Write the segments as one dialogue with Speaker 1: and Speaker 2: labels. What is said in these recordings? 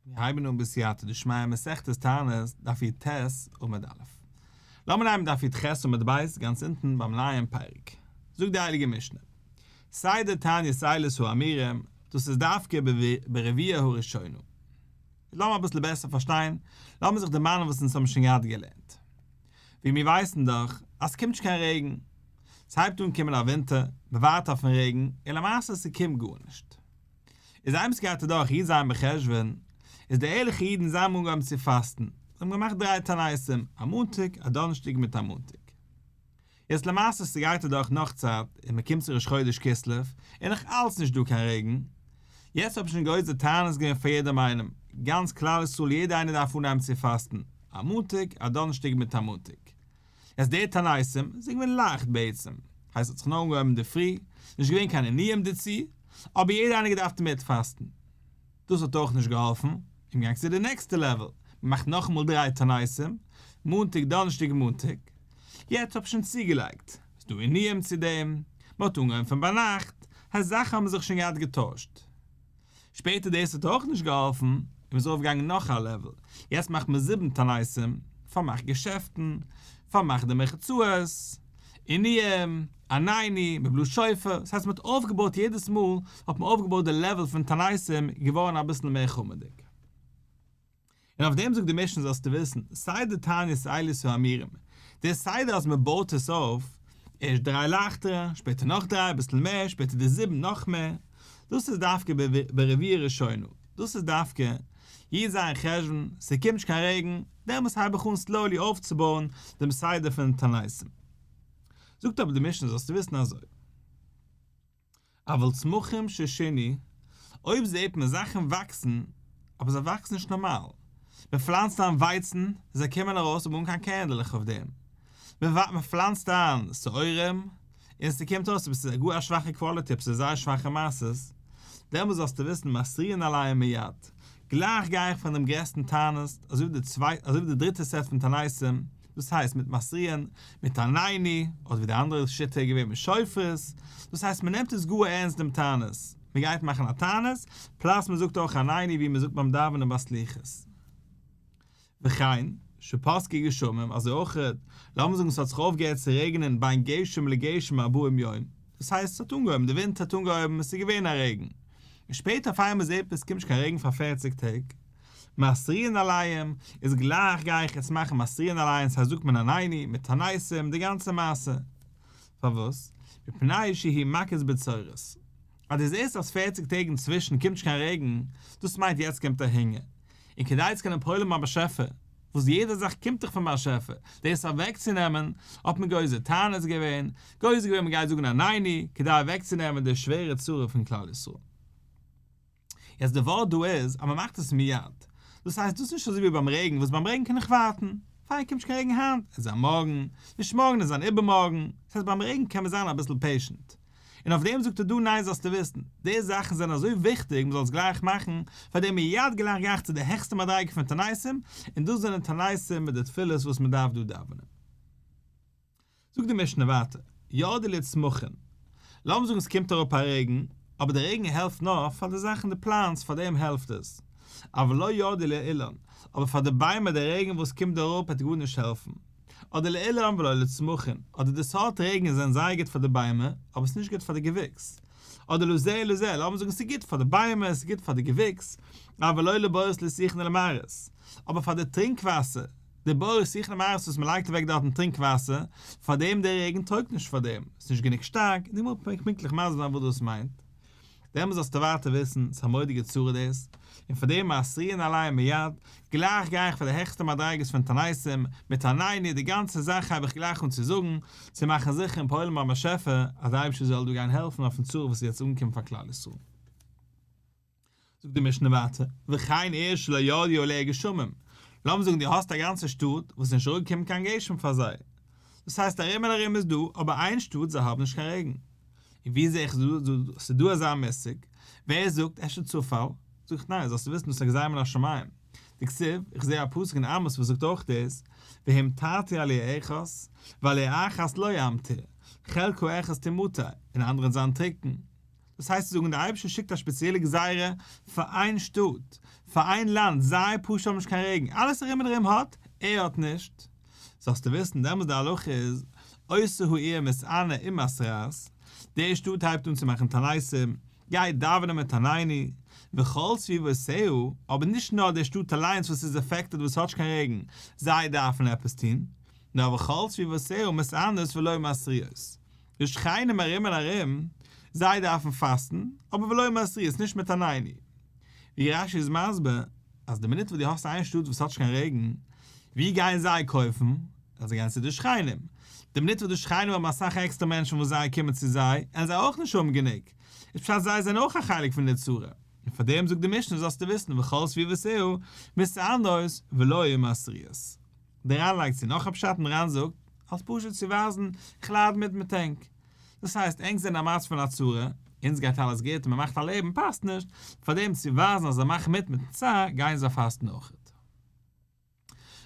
Speaker 1: מיר הייבן אן בסייעתא דשמיא מסכת תענית, דף י"ט עמוד א'. לאמיר נעמען דף י"ח עמוד ב', גאנץ אונטן ביים נייעם פרק. זאגט די הייליגע משנה, סדר תעניות אלו האמורים, דאס איז דווקא ברביעה הראשונה. לאמיר אביסל בעסער פארשטיין, לאמיר זיך דערמאנען וואס אונז האבן שוין געהאט געלערנט. ווי מיר ווייסן דאך אז ס'קומט נישט קיין רעגן, ס'הייבט אן קומען א ווינטער, מ'ווארט אויפן רעגן, און למעשה ס'קומט גארנישט. איז איינמאל ס'גייט אדורך י"ז בחשוון, איז די ערליכע אידן זיי האבן אנגעהויבן צו פאסטן, זיי האבן געמאכט דריי תעניתים, א מאנטאג, א דאנערשטאג מיט א מאנטאג. יעצט למעשה ס'גייט אדורך נאך צייט און מ'קומט צו ראש חודש כסלו, איז נאך אלץ נישט דא קיין רעגן, יעצט האב איך שוין גוזר תענית געווען פאר יעדעם איינעם, גאנץ כלל ישראל יעדער איינער דארף אנהייבן צו פאסטן, א מאנטאג, א דאנערשטאג מיט א מאנטאג. יעצט די תעניתים זענען געווען לייכט בעצם, הייסט ס'האט זיך נאר אנגעהויבן אינדערפרי, נישט געווען קיין עינויים דערצו, אבער יעדער איינער געדארפט מיטפאסטן. דאס האט אויך נישט געהאלפן, און מ'גייט צו די נעקסטע level, מ'מאכט נאכאמאל דריי תעניתים, מאנטאג דאנערשטאג מאנטאג. יעצט האב שוין צוגעלייגט, ס'איז דא עינויים צו דעם, מ'האט אנגעהויבן פון ביינאכט, הייסט זאכן האבן זיך שוין געהאט געטוישט. שפעטער דאס האט אויך נישט געהאלפן, און מ'איז ארויפגעגאנגען נאך א level, יעצט מאכט מען זיבן תעניתים, פארמאכט געשעפטן, פארמאכט די מרחצאות, עינויים, עננו, מ'בלאזט שופר, דאס הייסט מ'האט אויפגעבויט יעדעס מאל האט מען אויפגעבויט די level פון תעניתים געווארן אביסל מער חמור'דיג. און אויף דעם זאגט די משנה זאלסטו וויסן, סדר תעניות אלו האמורים, דער סדר אז מען בויט עס אויף, ערשט דריי לייכטערע, שפעטער נאך דריי אביסל מער, שפעטער די זיבן נאך מער, דאס איז דווקא ברביעה ראשונה, דאס איז דווקא י"ז חשוון, ס'קומט נישט קיין רעגן, דעמאלס הייב איך אן slowly אויפצובויען דעם סדר פון תעניתים. זאגט אבער די משנה זאלסטו וויסן אזוי. אבל צמחים ששינו, אויב זעט מען זאכן וואקסן, אבער זיי וואקסן נישט נארמאל, מען פלאנצט איין ווייצן, זיי קומען ארויס אבער אן קיין קערנדלעך אויף דעם, מען פלאנצט איין שעורים, און ס'קומט אויס אבער ס'איז גאר א שוואכע quality, אבער ס'איז זייער שוואכע מעשות, דעמאלס זאלסטו וויסן מתריעין עליהם מיד, גלייך גיי איך פון דעם גרעסטן תענית, אזוי ווי די צווייטע, אזוי ווי די דריטע סעט פון תעניתים, דאס הייסט מיט מתריעין, מיט עננו, אדער ווי די אנדערע שיטה איז געווען מיט שופרות, דאס הייסט מען נעמט עס גאר ערנסט דעם תענית, מען גייט מאכן א תענית, plus מען זאגט אויך עננו ווי מען זאגט ביים דאווענען ביי סליחות. וכן, שפסקו גשמים, אזוי אויך, לאמיר זאגן ס'האט זיך אויפגעהערט צו רעגענען בין גשם לגשם ארבעים יום, דאס הייסט ס'האט אנגעהויבן, די ווינטער האט אנגעהויבן, עס איז געווען א רעגן, און שפעטער אויף איינמאל זעט מען עס קומט נישט קיין רעגן פאר פערציג טעג, מתריעין עליהם, איז גלייך גיי איך יעצט מאכן מתריעין עליהם, ס'הייסט זאגט מען עננו, מיט תעניתים, די גאנצע מעשה. פארוואס? מפני שהיא מכת בצורת. אז דו זעסט אז פערציג טעג אינצווישן קומט נישט קיין רעגן, דאס מיינט יעצט קומט א הונגער. און כדי צו קענען פועל'ן ביים באשעפער, וואס יעדע זאך קומט דאך פון באשעפער, דאס אוועקצונעמען, האט מען גוזר תענית געווען, גוזר געווען מען גייט זאגן עננו, כדי אוועקצונעמען די שווערע צרה פון כלל ישראל. יעצט די ווארט דא איז אז מען מאכט עס מיד, דאס הייסט דאס איז נישט אזוי ווי ביים רעגן וואס ביים רעגן קען איך ווארטן, פיין קומט נישט קיין רעגן היינט, עס זיין מארגן, נישט מארגן עס זיין איבערמארגן, דאס הייסט ביים רעגן קען מען זיין אביסל patient. און אויף דעם זאגט ער דא ניין זאלסטו וויסן, די זאכן זענען אזוי וויכטיג מען זאל עס גלייך מאכן, פאר דעם מיד גלייך גיי איך צו די העכסטע מדריגה פון תעניתים, און דאס זענען תעניתים מיט די תפילות וואס מען דארף דא דאווענען. זאגט די משנה ווייטער, ירדו לצמחין, לאמיר זאגן עס קומט אראפ א רעגן, אבער די רעגן העלפט נאר פאר די זאכן די plants פאר דעם העלפט עס, אבל לא ירדו לאילן, אבער פאר די ביימער די רעגן וואס קומט אראפ וועט גארנישט העלפן, אדער לאילן ולא לצמחין, אדער די סארט רעגן זענען זייער גוט פאר די ביימער, אבער עס איז נישט גוט פאר די געוויקס, אדער לזה לזה, לאמיר זאגן עס איז גוט פאר די ביימער, עס איז גוט פאר די געוויקס, אבל לא לבורות לשיחין ולמערות, אבער פאר די טרינק וואסער, די בורות שיחין ומערות וואס מען לייגט אוועק דארטן טרינק וואסער, פאר דעם דער רעגן טויגט נישט פאר דעם, עס איז נישט גענוג שטארק, און די גמרא וועט פונקטליך מסביר זיין וואס דאס מיינט. דעמאלס זאלסטו ווייטער וויסן, ס'איז א מורא'דיגע צרה דאס, און פאר דעם מתריעין עליהם מיד, גלייך גיי איך פאר די העכסטע מדריגות פון תעניתים, מיט עננו, די גאנצע זאך הייב איך גלייך אן צו זאגן, צו מאכן זיכער און פועל'ן ביים באשעפער, אז דער אייבערשטער זאל דא גיין העלפן אויפן צרה וואס איז יעצט אנגעקומען פאר כלל ישראל. זאגט די משנה ווייטער, וכן עיר שלא ירדו עליה גשמים, לאמיר זאגן דו האסט א גאנצע שטאט וואס איז נישט אראפגעקומען קיין גשם פאר זיי, דאס הייסט ארום און ארום איז דא אבער איין שטאט זיי האבן נישט קיין רעגן, און ווי זעה איך ס'איז דא אזא מושג, ווער זאגט אפשר צופאל, זאג איך ניין זאלסטו וויסן דאס איז א גזירה מן השמים, דכתיב, איך זעה א פסוק אין עמוס וואס זאגט אויך דאס, והמטרתי על עיר אחת, ועל עיר אחת לא אמטיר, חלקה אחת תמטר, און אנדערע זיין טרוקן. דאס הייסט צו זאגן דער אייבערשטער שיקט א שפעציעלע גזירה פאר איין שטאט, פאר איין לאנד, זיי פשוט האבן נישט קיין רעגן, אלעס ארום און ארום האט, ער האט נישט. זאלסטו וויסן, דעמאלס די הלכה איז, אותה העיר מתענה ומתרעת, די שטאט הייבט אן צו מאכן תעניתים, גייט דאווענען מיט עננו, וכל סביבותיה, אבער נישט נאר די שטאט אליינס וואס איז עפעקטעד וואס האט נישט קיין רעגן, זיי דארפן עפעס טון, נאר וכל סביבותיה מתענות ולא מתריעות, די שכנים ארום און ארום, זיי דארפן פאסטן, אבער ולא מתריעות, נישט מיט עננו. ווי רש"י איז מסביר, אז די מינוט וואס דו האסט איין שטאט וואס האט נישט קיין רעגן, ווי גייען זיי קויפן? אז זיי גייען צו די שכנים. די מינוט וואס די שכנים האבן אסאך עקסטערע מענטשן וואס זיי קומען צו זיי, עלן זיי אויך נישט האבן גענוג. איז פשט זיי זענען אויך א חלק פון די צרה. און פאר דעם זאגט די משנה זאלסטו וויסן וכל סביבותיה מתענות ולא מתריעות. דער ר"ן לייגט צו נאך א פשט און ר"ן זאגט, אלס פשוט צו ווייזן, איך לייד מיט מיט ענק. דאס הייסט, ענק זענען א מצב פון א צרה, אונז גייט אלעס גוט און מען מאכט א לעבן, פאסט נישט, פאר דעם צו ווייזן אז זיי מאכן מיט מיטן צער, גייען זיי פאסטן אויכעט.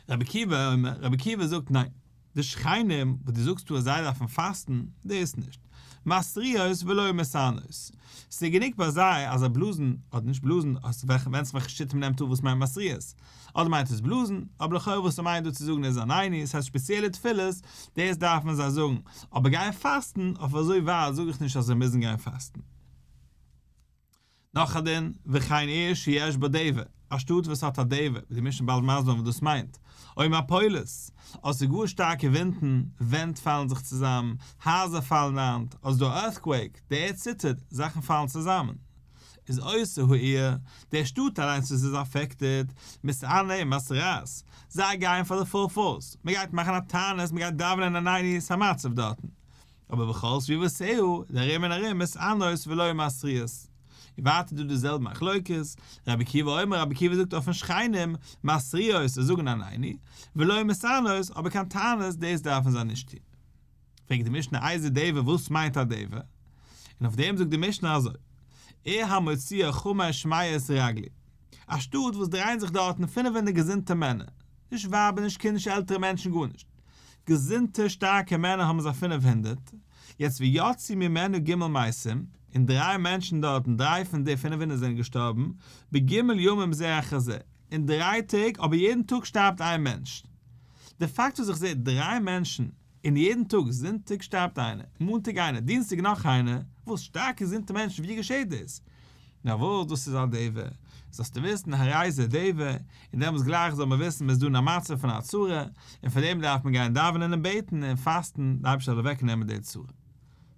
Speaker 1: רבי עקיבא אומר, רבי עקיבא זאגט ניין, די שכנים וואס דו זאגסט דא אז זיי דארפן פאסטן, דאס נישט. מתריעות ולא מתענות. ס'איז גענוג ביי זיי אז זיי בלאזן, אדער נישט בלאזן, ווענדט זיך וועלכע שיטה מ'נעמט אן וואס מיינט מתריעות. אדער מיינט עס בלאזן, אבער לכאורה וואס ס'מיינט דא צו זאגן איז עננו, ס'הייסט שפעציעלע תפילות, דאס דארף מען זיי זאגן, אבער גיין פאסטן, אויף אזוי ווייט זאג איך נישט אז זיי מוזן גיין פאסטן. נאך א דין, וכן עיר שיש בה דבר, א שטאט וואס האט א דבר, ווי די משנה באלד מסביר זיין וואס דאס מיינט, או מפולת, אדער ס'איז גאר שטארקע ווינטן, ווענט פאלן זיך צוזאם, הייזער פאלן איין, אדער ס'איז דא א ערטקוועיק, די ערד ציטערט, זאכן פאלן צוזאמען. איז אותה העיר, די שטאט אליינס וואס איז אפעקטעד, מתענה ומתרעת, זיי גייען פאר די פול פארס, מען גייט מאכן א תענית, מען גייט דאווענען עננו, ס'איז א מצב דארטן. אבער וכל סביבותיה, די ארום און ארום מתענות ולא מתריעות. און ווייטער דא די זעלבע מחלוקת, רבי עקיבא אומר, רבי עקיבא זאגט אויפן שכנים, מתריעות זיי זאגן עננו, ולא מתענות, אבער קיין תענית דאס דארפן זיי נישט טון. פרעגט די משנה איזה דבר וואס מיינט א דבר? און אויף דעם זאגט די משנה אזוי, עיר המוציאה חמש מאות רגלי, א שטאט וואס דרייען זיך דארטן 500 געזונטע מענער, נישט ווייבער נישט קינדער נישט עלטערע מענטשן גארנישט, געזונטע שטארקע מענער האבן זיי 500, יעצט ויצאו ממנה ג' מתים, און דריי מענטשן דארטן, דריי פון די 500 זענען געשטארבן, בג' ימים זה אחר זה, אין דריי טעג, אבער יעדן טאג שטארבט איין מענטש. די פאקט וואס איך זע דריי מענטשן און יעדן טאג, זונטאג שטארבט איינער, מאנטאג איינער, דינסטאג נאך איינער, וואס? שטארק געזונטע מענטשן, ווי געשעט דאס? נאר וואס, דאס איז א דבר, זאלסטו וויסן, הרי זה דבר, און דעמאלטס גלייך זאל מען וויסן מען איז דא אין א מצב פון א צרה, און פאר דעם דארף מען גיין דאווענען און בעטן און פאסטן, די אייבערשטער זאל אוועק נעמען די צרה.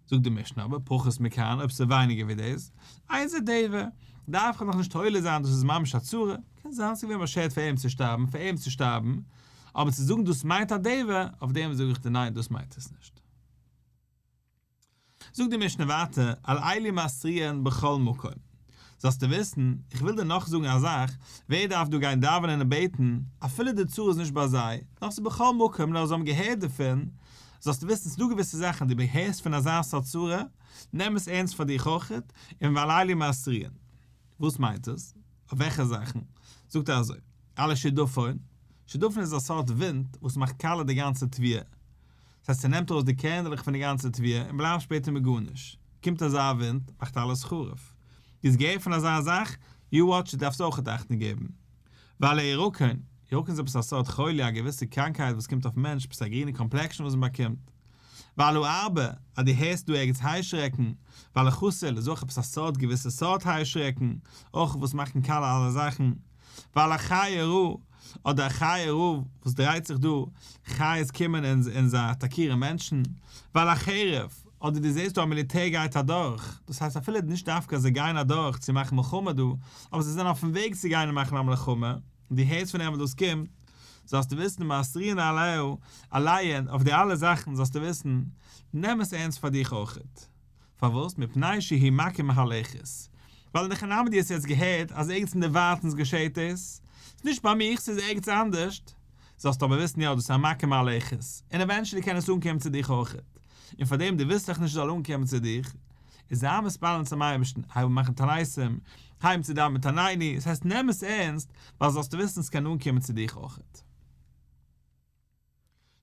Speaker 1: זאגט די משנה אבער פחות מכאן, אויב ס'איז ווייניגער ווי דאס, אין זה דבר, דארף איך נאך נישט תולה זיין דאס איז ממש א צרה, קען זיין ס'איז געווען באשערט פאר אים צו שטארבן, פאר אים צו שטארבן, אבער צו זאגן דאס מיינט א דבר, אויף דעם זאג איך דיר ניין דאס מיינט עס נישט. זאגט די משנה ווייטער, על אלו מתריעין בכל מקום. זאלסטו וויסן, איך וויל דיר נאך זאגן א זאך, ווער דארף דא גיין דאווענען און בעטן, אפילו די צרה איז נישט ביי זיי, נאר ס'איז בכל מקום נאר זיי האבן געהערט דערפון, זאלסטו וויסן ס'איז דא געוויסע זאכן דו הערסט פון אזא סארט צרה, נעם עס ערנסט פאר דיך אויכעט, און ועל אלו מתריעין. וואס מיינט עס? אויף וועלכע זאכן? זאגט ער אזוי, על השדפון, שדפון איז א סארט ווינט וואס מאכט קאלע די גאנצע תבואה, דאס הייסט ס'נעמט ארויס די קערנדלעך פון די גאנצע תבואה און בלייבט שפעטער מיט גארנישט, קומט אזא ווינט מאכט אלעס חרוב. דו האסט געהערט פון אזא זאך? יו וואטש איט דארפסט אויכעט אכטונג געבן. ועל הירקון, ירקון איז עפעס א סארט חולי א געוויסע קראנקהייט וואס קומט אויפן מענטש עפעס א גרינע complexion וואס מ'באקומט. ועל הארבה, אז דו הערסט דא ערגעץ היישרעקן, ועל החסיל איז אויך עפעס א סארט געוויסע סארט היישרעקן, אויך וואס מאכן קאלע אלע זאכן. ועל החיה רעה, אדער א חיה רעה וואס דרייט זיך דא, חיות קומען און און זיי אטאקירן מענטשן, ועל החרב, אדער דו זעסט דא א מיליטער גייט אדורך, דאס הייסט אפילו נישט דווקא אז זיי גייען אדורך צו מאכן מלחמה דא, אבער זיי זענען אויפן וועג צו גיין און מאכן א מלחמה, און דו הערסט פון דעם וואס דאס קומט, זאלסטו וויסן מתריעין עליה, עליהן, אויף די אלע זאכן זאלסטו וויסן, נעם עס ערנסט פאר דיך אויכעט. פארוואס? מפני שהיא מכה מהלכת. ווייל אין הכי נמי דו האסט יעצט געהערט אז ערגעץ אין די ווייטענס געשעהט עס, ס'איז נישט ביי מיך ס'איז ערגעץ אנדערשט, זאלסטו אבער וויסן יא דאס איז א מכה מהלכת, און eventually קען עס אנקומען צו דיך אויכעט, און פארדעם דו ווילסט דאך נישט ס'זאל אנקומען צו דיך, איז זיי מתפלל צום אייבערשטן, הייב אן מאכן תעניתים, הייב אן צו דאווענען מיט עננו, עס הייסט נעם עס ערנסט, ווייל זאלסטו וויסן ס'קען אנקומען צו דיך אויכעט.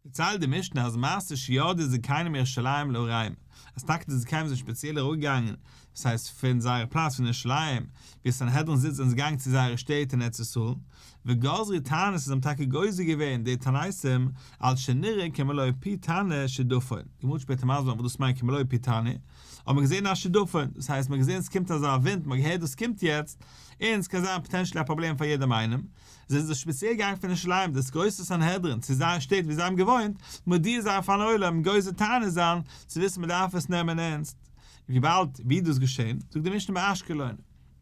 Speaker 1: דערציילט די משנה אז מעשה שירדו זקנים מירושלים לעריהם, אז טאקע די זקנים זענען שפעציעל אראפגעגאנגען דאס הייסט פון זייער פלאץ פון ירושלים ווי סנהדרין זיצט זענען זיי געגאנגען צו זייערע שטעט אין ארץ ישראל, וגזרו תענית און זיי האבן טאקע גוזר געווען די תעניתים על שנראה כמלוא פי תנור שדפון, די גמרא וועט שפעטער מסביר זיין וואס דאס מיינט כמלוא פי תנור, האט מען געזען א שדפון, דאס הייסט מען האט געזען עס קומט אזא ווינט, מען האט געהערט דאס קומט יעצט, און עס קען זיין potentially א פראבלעם פאר יעדעם איינעם, זענען זיי שפעציעל געגאנגען פון ירושלים דאס גרויסע סנהדרין צו זייער שטעט ווי זיי האבן געוואוינט, מודיע זיין פארן עולם, גוזר תענית זיין, צו וויסן מען דארף עס נעמען ערנסט. וויבאלד ווי איז דאס געשען? זאגט די משנה באשקלון.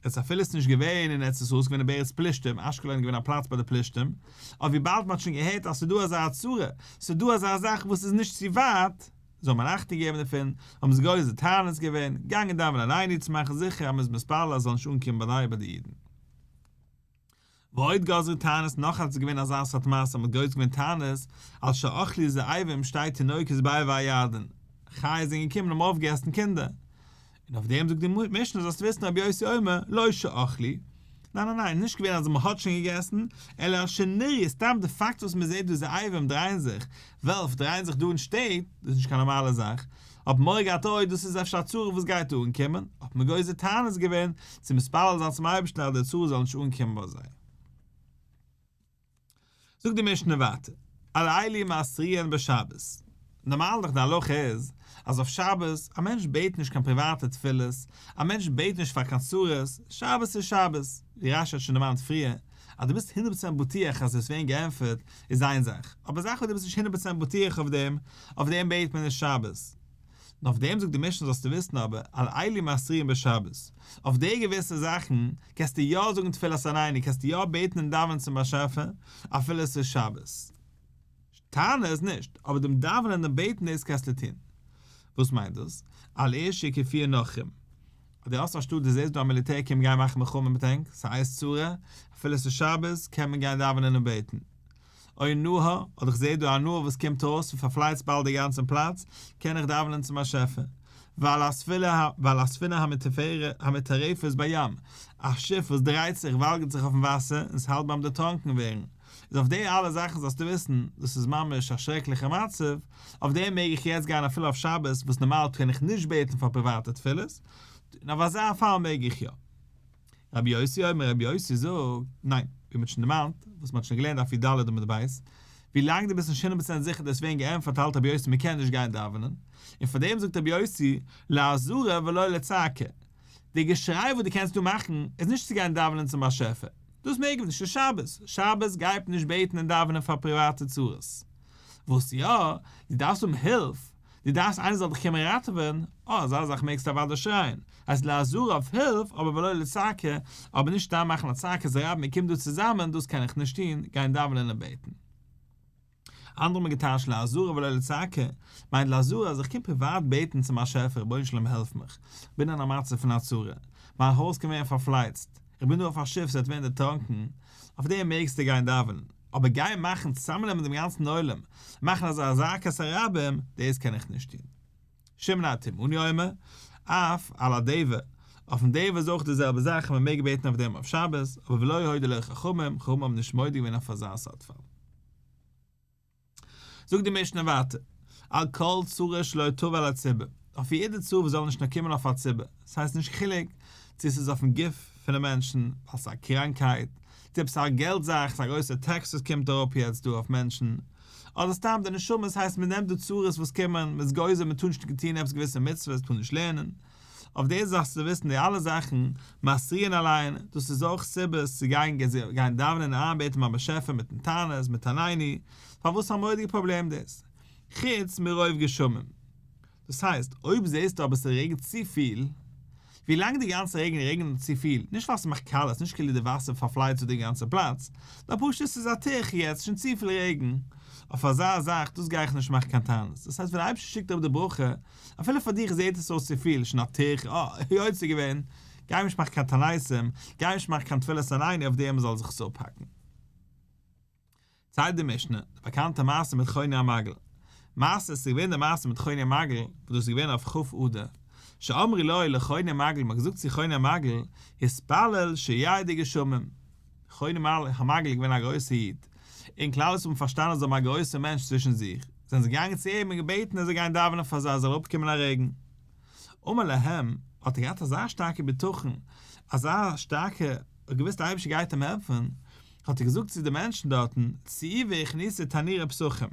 Speaker 1: עס אפילו איז נישט געווען אין ארץ ישראל, עס איז געווען אין בארץ פלישתים, אשקלון איז געווען א פלאץ ביי די פלישתים, אבער וויבאלד מען האט שוין געהערט אז ס'איז דא אזא צרה, ס'איז דא אזא זאך וואס איז נישט צו ווייט, זאל מען אכטונג געבן דערפון, האבן זיי גוזר תענית געווען, געגאנגען דאווענען עננו צו מאכן זיכער אז מען איז מתפלל אז עס זאל נישט אנקומען ביי די אידן. ועוד גזרו תענית נאך אלס איז געווען אזא סארט מעשה אז מ'האט גוזר געווען תענית על שאכלו זאבים שתי תינוקות בעבר הירדן, חיות זענען געקומען און האבן אויפגעגעסן קינדער, און אויף דעם זאגט די משנה זאלסט וויסן רבי יוסי אומר לא שאכלו, ניין ניין ניין נישט געווען אז מ'האט שוין געגעסן, אלא על שנראו, סתם די פאקט וואס מ'זעט דא זאבים דרייען זיך, וועלף דרייען זיך דא אין שטעט, דאס איז נישט קיין נארמאלע זאך, האט מען מורא געהאט אוי דאס איז אפשר א צרה וואס גייט דא אנקומען, האט מען גוזר תענית געווען צו מתפלל זיין צום אייבערשטן אז די צרה זאל נישט אנקומען ביי זיי. זאגט די משנה ווייטער, על אלו מתריעין בשבת, נארמאל דאך די הלכה איז אז אויף שבת, א מענטש בעט נישט קיין פריוואטע תפילות, א מענטש בעט נישט פאר קיין צרות, שבת איז שבת, ווי רשי האט שוין דערמאנט פריער, אז דו ביסט הונדערט פראצענט בטוח אז עס וועט ווערן געענטפערט איז איין זאך, אבער א זאך וואס דו ביסט נישט הונדערט פראצענט בטוח אויף דעם, אויף דעם בעט מען נישט שבת. און אויף דעם זאגט די משנה זאלסטו וויסן אבער, על אלו מתריעין בשבת, אויף די געוויסע זאכן קענסטו יא זאגן תפילת עננו, קענסטו יא בעטן און דאווענען צום באשעפער אפילו עס איז שבת. תענית נישט, אבער דעם דאווענען און בעטן דאס קענסטו טון. וואס מיינט דאס? על עיר שהקיפוה נכרים. אז דו האסט א שטאט דו זעסט דא א מיליטער קומט גיין מאכן מלחמה מיט ענק, ס'איז עת צרה, אפילו ס'איז שבת קען מען גיין דאווענען און בעטן. או נהר, אדער איך זעה דא א נהר וואס קומט ארויס און פארפלייצט באלד די גאנצע פלאץ, קען איך דאווענען צום באשעפער. ועל הספינה המטרפת בים, א שיף וואס דרייט זיך, וואלגערט זיך אויפן וואסער און ס'האלט ביים דערטראנקען ווערן, איז אויף די אלע זאכן זאלסטו וויסן, דאס איז ממש א שרעקליכע מצב, אויף דעם מעג איך יעצט גיין אפילו אויף שבת וואס נארמאל קען איך נישט בעטן פאר פריוואטע תפילות, און אויף אזא פאל מעג איך יא. רבי יוסי אומר, רבי יוסי זאגט, ניין, ווי מ'האט שוין דערמאנט, וואס מ'האט שוין געלערנט דף י"ד עמוד ב', ווי לאנג דו ביסט נישט הונדערט פראצענט זיכער דאס ווערן געענטפערט האלט רבי יוסי מ'קען נישט גיין דאווענען, און פאר דעם זאגט רבי יוסי, לאזהרה ולא לצעקה, די געשריי וואס דו קענסט דא מאכן איז נישט צו גיין דאווענען צום באשעפער, דאס מעג מען נישט, ס'איז שבת, שבת גייט מען נישט בעטן און דאווענען פאר פריוואטע צרות. וואס יא, דו דארפסט האבן הילף, דו דארפסט איינער זאל דיך קומען ראטעווען, אה, אזא זאך מעגסטו אוודאי שרייען, הייסט לאזהרה אויף הילף, אבער ולא לצעקה, אבער נישט סתם מאכן א צעקה אז רבים מ'קומט דא צוזאמען, דאס קען איך נישט טון, גיין דאווענען און בעטן. אנדערע האבן געטייטשט לאזהרה ולא לצעקה, מיינט לאזהרה אז איך קום פריוואט בעטן צום באשעפער רבונו של עולם העלף מיך, כ'בין אין א מצב פון א צרה, מיין הויז קען ווערן פארפלייצט, איך בין דא אויף א שיף ס'וועט ווערן דערטראנקען, אויף דעם מעגסטו גיין דאווענען, אבער גיין מאכן צוזאמנעמען דעם גאנצן עולם, מאכן אזא זעקת הרבים, דאס קען איך נישט טון. שמעון התימני אומר, אף על הדבר, אויפן דבר איז אויך די זעלבע זאך, מען מעג בעטן אויף דעם אויף שבת, אבער ולא הודו לו חכמים, חכמים האבן נישט מודה געווען אויף אזא סארט פאל. זאגט די משנה ווייטער, על כל צרה שלא תבוא על הציבור, אויף יעדע צרה וואס זאל נישט נאר קומען אויף א ציבור, ס'הייסט נישט חילוק צו ס'איז אויפן גוף פונעם מענטשן, ווייל ס'איז א קראנקהייט, צו עפעס א געלט זאך, ס'איז א גרויסע tax וואס קומט אראפ יעצט דא אויף מענטשן, אדער סתם די נשמה, ס'הייסט מ'נעמט די צרות וואס קומען, מ'איז גוזר מ'טאר נישט טון עפעס געוויסע מצוות, טאר נישט לערנען, אויף דאס זאלסטו וויסן די אלע זאכן, מתריעין עליהן, דאס איז אויך סיבות צו גיין גיין דאווענען און איינבעטן ביים באשעפער מיטן תענית, מיט עננו, פארוואס א מורא'דיגע פראבלעם דאס? חוץ מרוב גשמים. דאס הייסט, אויב זעסטו אבער ס'רעגנט צופיל, ווי לאנג די גאנצע רעגן רעגנט צופיל, נישט ווייל ס'מאכט קאלעס, נישט כאילו די וואסער פארפלייצט דא די גאנצע פלאץ, נאר פשוט ס'איז א טיך יעצט, שוין צופיל רעגן, אויף אזא זאך, דאס גיי איך נישט מאכן קיין תענית. דאס הייסט ווען די אייבערשטער שיקט אראפ די ברכה, אפילו פאר דיך זעט עס אויס צופיל, שוין א טיך, אה, יוצא געווען, גיי נישט מאכן קיין תעניתים, גיי נישט מאכן קיין תפילת עננו אויף דעם מ'זאל זיך עס אפהאקן. ציילט די משנה, די באקאנטע מעשה מיט חוני המעגל. מעשה, עס איז געווען די מעשה מיט חוני המעגל, וואס דאס איז געווען אויף כ' אדר. שאמרו לו לחוני המעגל, מען האט געזאגט צו חוני המעגל, התפלל שירדו גשמים. חוני המעגל איז געווען א גרויסער איד, און כלל ישראל האבן פארשטאנען אז זיי האבן א גרויסער מענטש צווישן זיך, זענען זיי געגאנגען צו אים און געבעטן ער זאל גיין דאווענען פאר זיי עס זאל אראפקומען א רעגן. אמר להם, האט ער געהאט אזא שטארקע בטחון, אזא שטארקע, ער האט געוואוסט די אייבערשטער גייט אים העלפן, האט ער געזאגט צו די מענטשן דארטן, צאו והכניסו תנורי פסחים,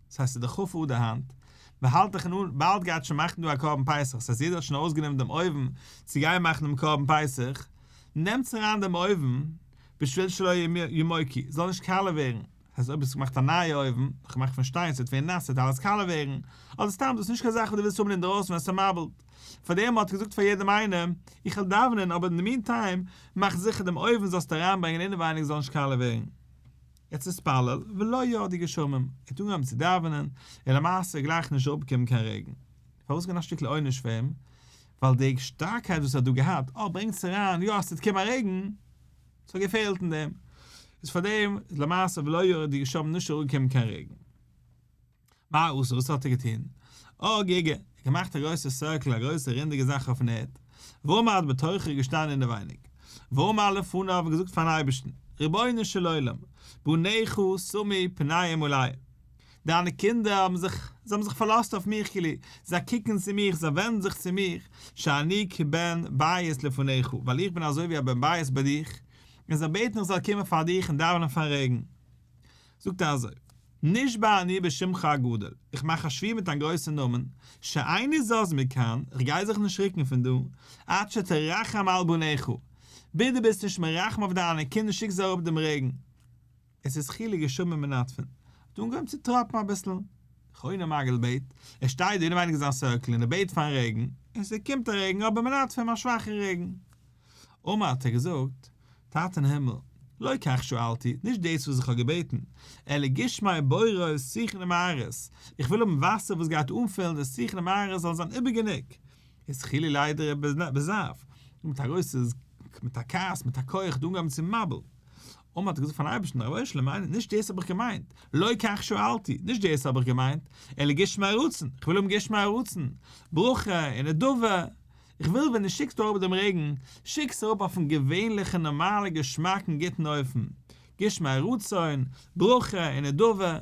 Speaker 1: דאס הייסט ס'איז דאך כ' אדר היינט, מ'האלט דאך אן, באלד גייט שוין מאכן דא א קרבן פסח, ס'הייסט יעדער האט שוין ארויסגענומען דעם אויוון צו גיין מאכן דעם קרבן פסח, נעמטס אריין דעם אויוון, בשביל שלא ימוקו, ס'זאל נישט קאלע ווערן, דאס הייסט אויב האסטו געמאכט א נייע אויוון, נאך געמאכט פון שטיין, ס'וועט ווערן נאס, ס'וועט אלעס קאלע ווערן, אדער סתם דאס איז נישט קיין זאך וואס דו ווילסט האבן אינדערויסן ווען ס'מבול'ט. פאר דעם האט ער געזאגט פאר יעדעם איינעם, איך וועל דאווענען אבער אין די מין טיים, מאך זיכער דעם אויוון זאלסטו אריינברענגען אינעווייניג זאל נישט קאלע ווערן. יעצט התפלל ולא ירדו גשמים, ער האט אנגעהויבן צו דאווענען, און למעשה איז גלייך נישט אראפגעקומען קיין רעגן. פארוואס געווען א שטיקל עונש פאר אים? ווייל די שטארקייט וואס ער האט דא געהאט, אה ברענגטס אריין, יא עס וועט קומען א רעגן, ס'האט געפעלט אין דעם, איז פאר דעם איז למעשה ולא ירדו גשמים נישט אראפגעקומען קיין רעגן. מה עשה, וואס האט ער געטון? ערג עוגה, ער האט געמאכט א גרויסע circle, א גרויסע רינדיגע זאך אויפן ערד, ועמד בתוכה געשטאנען אינעווייניג, ואמר לפניו און געזאגט פארן אייבערשטן, רבונו של עולם, בניך שמו פניהם עלי, דיינע קינדער האבן זיך, זיי האבן זיך פארלאזט אויף מיך כאילו, זיי קוקן צו מיך, זיי ווענדן זיך צו מיך, שאני כבן בית לפניך, ווייל איך בין אזוי ווי א בן בית ביי דיך, און זיי בעטן איך זאל קומען פאר דיך און דאווענען פאר רעגן. זאגט ער אזוי, נשבע אני בשמך הגדול, איך מאך א שבועה מיט דיין גרויסן נאמען, שאיני זז מכאן, איך גיי זיך נישט רוקן פון דא, עד שתרחם על בניך, ביז דו ביסט נישט מרחם אויף דיינע קינדער שיקסט זיי אראפ דעם רעגן. עס איז התחילו גשמים מנטפין, האט אנגעהויבן צו טראפן אביסל. חוני המעגל בעט, ער שטייט דא אינעווייניג אין זיין circle און ער בעט פארן רעגן, און ס'קומט א רעגן אבער מנטפין א שוואכע רעגן. אמר האט ער געזאגט, טאטע אין הימל, לא כך שאלתי, נישט דאס וואס איך האב געבעטן, אלא גשמי בורות שיחין ומערות, איך וויל האבן וואסער וואס גייט אנפילן די שיחין ומערות זאלן זיין איבער גענוג. התחילו לידור בזעף, מיט א גרויסע, מיט א כעס, מיט א כח, האט אנגעהויבן צו מבול. אמר האט ער געזאגט פארן אייבערשטן, רבונו של עולם, נישט דאס האב איך געמיינט, לא כך שאלתי, נישט דאס האב איך געמיינט, אלא גשמי רצון, איך וויל האבן גשמי רצון, ברכה און נדבה, איך וויל ווען דו שיקסט אראפ דעם רעגן, שיק עס אראפ אויפן געווענליכן נארמאלע געשמאקן גוטן אופן, גשמי רצון, ברכה און נדבה. און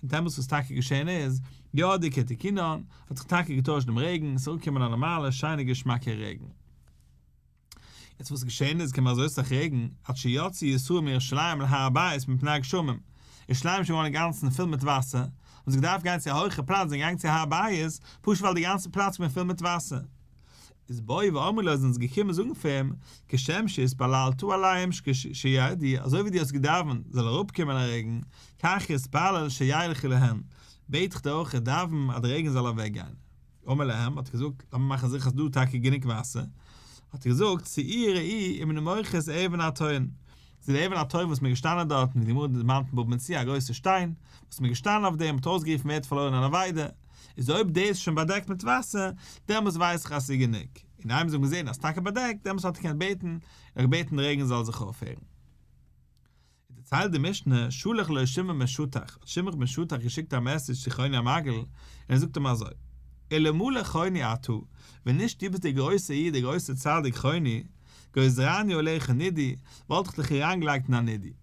Speaker 1: דעמאלטס וואס טאקע געשען איז, ירדו כתיקונן, האט זיך טאקע געטוישט דעם רעגן, עס איז אראפגעקומען א נארמאלע שיינע געשמאקע רעגן. יעצט וואס געשען איז קומען אזוי סאך רעגן, עד שיצאו ישראל מירושלים להר הבית מפני הגשמים, ירושלים איז שוין געווארן אינגאנצן פול מיט וואסער, האבן זיי געדארפט גיין צו א הויכע פלאץ, זענען געגאנגען צו הר הבית, פשוט ווייל די גאנצע פלאץ איז געווען פול מיט וואסער. איז באו ואמרו לו זענען זיי געקומען זאגן פאר אים, כשם שהתפללת עליהם שירדו, אזוי ווי דו האסט געדאווענט זאל אראפקומען א רעגן, כך התפלל שילכו להן, בעט איך דיר אויך דאווען אז די רעגן זאל אוועקגיין. אמר להם, האט ער געזאגט, לאמיר מאכן זיכער אז דא איז טאקע גענוג וואסער, האט ער געזאגט, צאו וראו אם נמוחה אבן הטון, ס'איז די אבן הטון וואס מ'איז געשטאנען דארטן, ווי די גמרא דערמאנט אין בבא מציעא, א גרויסע שטיין, וואס מ'איז געשטאנען אויף דעם, מ'האט אויסגערופן ווער האט פארלוירן אן אבידה, איז אויב דאס איז שוין באדעקט מיט וואסער, דעמאלס ווייס איך אז ס'איז גענוג, און איינמאל זיי האבן געזען אז ס'איז טאקע באדעקט, דעמאלס האט ער געקענט בעטן, און ער האט געבעטן די רעגן זאל זיך אויפהערן. איז דערציילט די משנה, שלח לו שמעון בן שטח, האט שמעון בן שטח געשיקט א message צו חוני המעגל, און ער זאגט אים אזוי, אלמלא חוני אתה, ווען נישט דו ביסט דער גרויסער איד, דער גרויסער צדיק חוני, גוזרני עליך נידוי, וואלט איך דיך אריינגעלייגט אין א נידוי.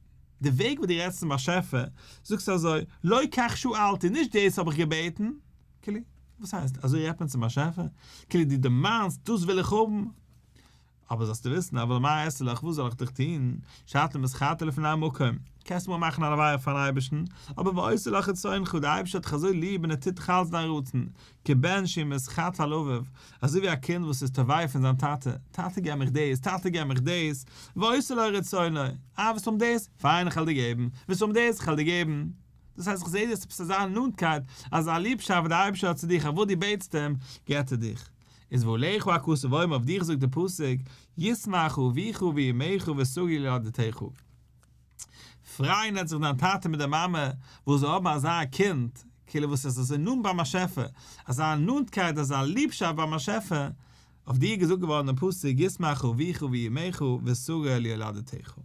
Speaker 1: די וועג וואס דו רעדסט צום באשעפער, זאגסטו אזוי, לא כך שאלתי, נישט דאס האב איך געבעטן, כאילו, וואס הייסט, אזוי רעדט מען צום באשעפער? כאילו דו דערמאנסט, דאס וויל איך האבן, אבער זאלסטו וויסן, אבל מה אעשה לך, וואס זאל איך דיך טון, שאתה מתחטא לפני המקום, קענסט אמאל מאכן אן עבירה פארן אייבערשטן, אבער ועושה לך רצונך, דער אייבערשטער האט דיך אזוי ליב און ער טוט דיך אלץ דיין רצון, כבן שהוא מתחטא על אביו, אזוי ווי א קינד וואס איז תובע פון זיין טאטע, טאטע געב מיך דאס, טאטע געב מיך דאס, ועושה לו רצונו, אה ווילסט האבן דאס, פיין איך וועל דיר געבן, ווילסט האבן דאס, איך וועל דיר געבן. דאס הייסט איך זע דאס עפעס אזא נאנטקייט, אזא ליבשאפט וואס דער אייבערשטער האט צו דיך, אז וואס דו בעטסט אים, געבט ער דיך. איז ועליך הכתוב אומר אויף דיך זאגט דער פסוק, ישמח אביך ואמך ותגל יולדתך. פרייען וועט זיך דיין טאטע מיט די מאמע וואס זיי האבן אזא קינד, כאילו וואס איז אזוי נאנט ביים באשעפער, אזא נאנטקייט אזא ליבשאפט ביים באשעפער, אויף דיר איז געזאגט געווארן דעם פסוק ישמח אביך ואמך ותגל יולדתך.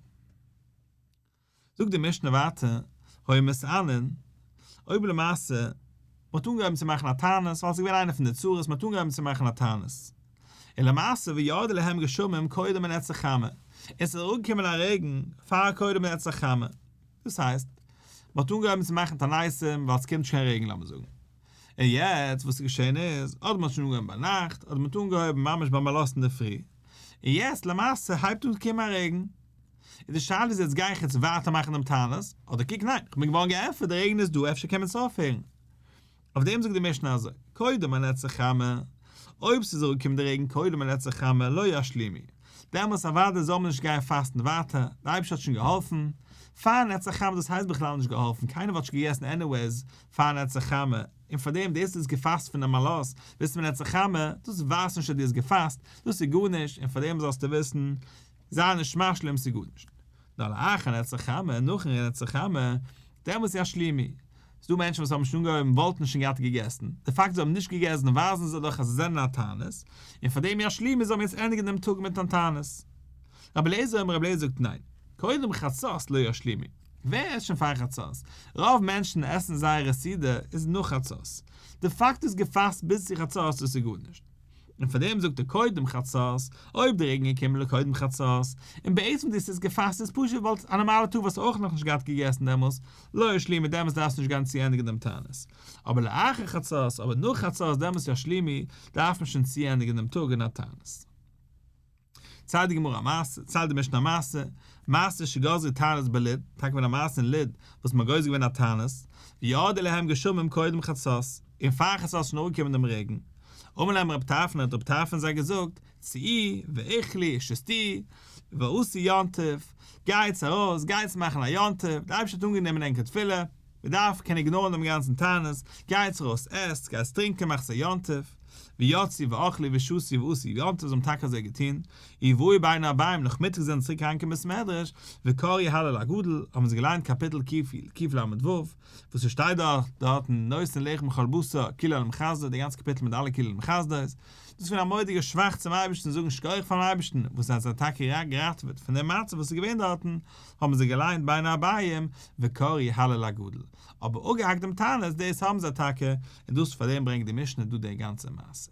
Speaker 1: זאגט די משנה ווייטער, היו מתענין, אויב למעשה מען האט אנגעהויבן צו מאכן א תענית, ווייל עס איז געווען איינע פון די צרות, מען האט אנגעהויבן צו מאכן א תענית, און למעשה וירדו להם גשמים קודם מנץ החמה, און עס איז אראפגעקומען א רעגן פאר קודם מנץ החמה, דאס הייסט, מען האט אנגעהויבן צו מאכן תעניתים ווייל עס קומט נישט קיין רעגן לאמיר זאגן. און יעצט וואס איז געשען איז, אדער מ'האט שוין אנגעהויבן ביינאכט, אדער מ'האט אנגעהויבן ממש ביים עלות אינדערפרי, און יעצט למעשה הייבט אן קומען א רעגן. און די שאלה איז יעצט גיי איך יעצט ווייטער מאכן דעם תענית, אדער קוק ניין, כ'בין געווארן געענטפערט די רעגן איז דא אפשר קען מען עס אויפהערן. אויף דעם זאגט די משנה אזוי, קודם הנץ החמה, אויב ס'איז אראפגעקומען די רעגן קודם הנץ החמה לא ישלימו, דעמאלטס אוודאי זאל מען נישט גיין פאסטן ווייטער, די אייבערשטער האט שוין געהאלפן, פאר נץ החמה דאס הייסט בכלל נישט געהאלפן, קיינער וואלט נישט געגעסן anyways פאר נץ החמה, און פארדעם דאס איז געפאסט פונעם עלות ביז צום נץ החמה, דאס ווייזט נישט אז דו האסט געפאסט, דאס איז גארנישט, און פארדעם זאלסטו וויסן, זיי נישט משלים ס'איז גארנישט. נאר לאחר נץ החמה, נאכן נץ החמה, דעמאלטס ישלימו. ס'דא מענטשן וואס האבן שוין אנגעהויבן וואלטן שוין געהאט געגעסן, די פאקט זיי האבן נישט געגעסן ווייזן זיי דאך אז זיי זענען א תענית, און פארדעם ישלימו זאל מען יעצט ענדיגן דעם טאג מיט א תענית. רבי אליעזר אומר רבי אליעזר זאגט ניין, קודם חצות לא ישלימו. ווער עסט שוין פאר חצות? רוב מענטשן עסן זייערע סעודה איז נאך חצות. די פאקט איז געפאסט ביז צו חצות דאס איז גארנישט. און פאר דעם זאגט ער קודם חצות, אויב די רעגן געקומען לקודם חצות, און בעצם דאס איז געפאסט איז פשוט ווייל א נארמאלע טאג וואלסטו אויך נאכנישט געהאט געגעסן דעמאלס, לא ישלימו דעמאלס דארפסטו נישט גיין צוענדיגן דעם תענית. אבער לאחר חצות, אבער נאך חצות דעמאלס ישלימו, דארף מען שוין צוענדיגן דעם טאג אין א תענית. ציילט די גמרא א מעשה, ציילט די משנה א מעשה, מעשה שגזרו תענית בלוד, טאקע געווען א מעשה אין לוד, וואס מ'האט גוזר געווען א תענית, וירדו להם גשמים קודם חצות, און פאר חצות איז שוין אראפגעקומען דעם רעגן. אמר להם רבי טרפון האט רבי טרפון זיי געזאגט, צאו ואכלו ושתו, ועשו יום טוב, גייטס ארויס, גייטס מאכן א יום טוב, דער אייבערשטער האט אנגענומען ענקער תפילה, מען דארף קען איגנארן דעם גאנצן תענית, גייטס ארויס עסטס, גייטס טרינקען מאכטס א יום טוב, ויצאו ואכלו ושתו ועשו יום טוב, זיי האבן טאקע אזוי געטון, ובאו בין הערבים נאכמיטאג זענען צוריק אריינגעקומען בית מדרש, וקראו הלל הגדול, האבן זיי געליינט קאפיטל קל"ו, וואס עס שטייט דארט דארטן נותן לחם לכל בשר קללם חסדו, די גאנצע קאפיטל מיט אלע קללם חסדו'ס, דאס איז געווען א מורא'דיגע שבח צום אייבערשטן זאגן שכוח פארן אייבערשטן וואס ער האט זיי טאקע געראטעוועט פון דעם מצב וואס איז געווען דארטן, האבן זיי געליינט בין הערבים וקראו הלל הגדול, אבער אפגעהאקט דעם תענית דאס האבן זיי טאקע, און דאס פאר דעם ברענגט די משנה דא די גאנצע מעשה.